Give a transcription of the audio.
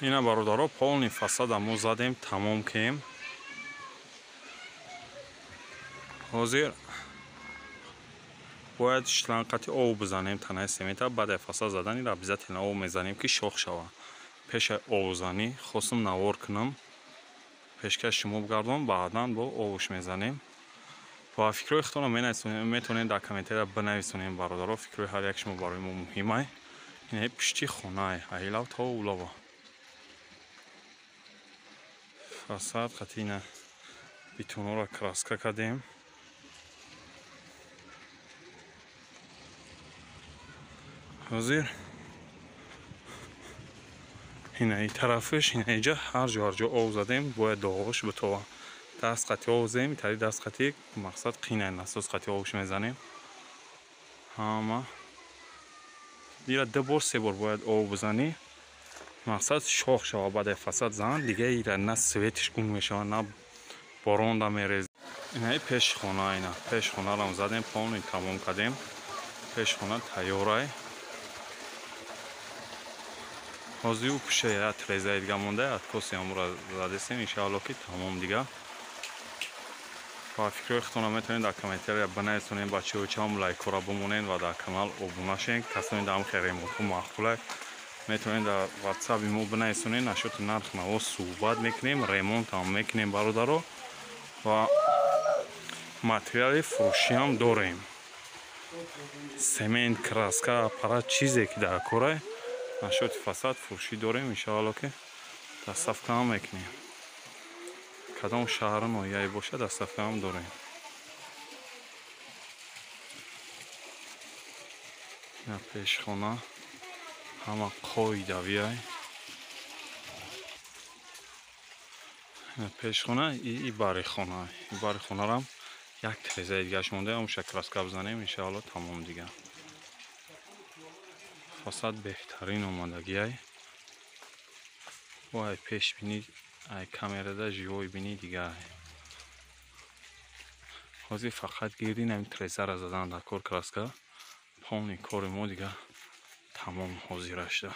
Ина бародаро полный фасада мо задем, тамом кем. Ҳозир бояд шланг қати об бизанем танаи семента. Баъд фасад задан ира обязательно об мезанем, ки шох шава. Пешаи обзанӣ хостум навор кунам, пешкаш шумо бигардон, баъдан бо обуш мезанем. Ва фикрҳои худтонро метавонед дар комментария бинависонем, бародаро. Фикрҳои ҳар як шумо барои мо муҳимай. Ина пушти хонаи аилав то улава. Фасад қати ина бетонҳоро краска кардем. Ҳозир ина и тарафиш, ина иҷа ҳар ҷо ҳар ҷо об задем, бояд доғош битова. Даст қати об зем, тари даст қати мақсад қинай насос қати обш мезанем. Ҳама ира ду бор се бор бояд об бизанӣ, мақсад шох шава. Баъд фасад зан дига ира на светиш гум мешава, на боронда мерез. Инаи пешхона, ина пешхонарам задем, полный тамом кардем. Пешхона тайёрай. Ҳозир пуша я трезаи дига монда, откоси ҳамура задесем, иншаалло ки тамом дига. Ва фикрҳои худтонро метавонед дар комментария бинависонед, бачаҳо чам лайкҳоро бимонед ва дар канал обуна шавед. Касоне дар ҳамхел ремонтҳо маъқулай, метавонед дар ватсапи мо бинависонед. Нашоти нарх наво суҳбат мекунем, ремонтам мекунем, бародаро, ва материали фурӯшиам дорем. Семент, краска, аппарат, чизе ки дар корай, нашоти фасад фурӯшӣ дорем, иншаалло ки доставкаам мекунем. Кадом шаҳру ноҳияе бошад, доставкаам дорем. Ина пешхона ҳама қоидавиай. Ина пешхона и барихона. И барихонарам як трезаи дигаш монда, ҳамуша краска бизанем, иншаалло тамом дига. Фасад беҳтарин омадагиай. Бо ай пешбинӣ, ай камерада живой бинӣ дига. Ҳозир фақат гирдин ҳамин трезара задан дар кор, краска. Полный кори мо дига тамом ҳозира шуда.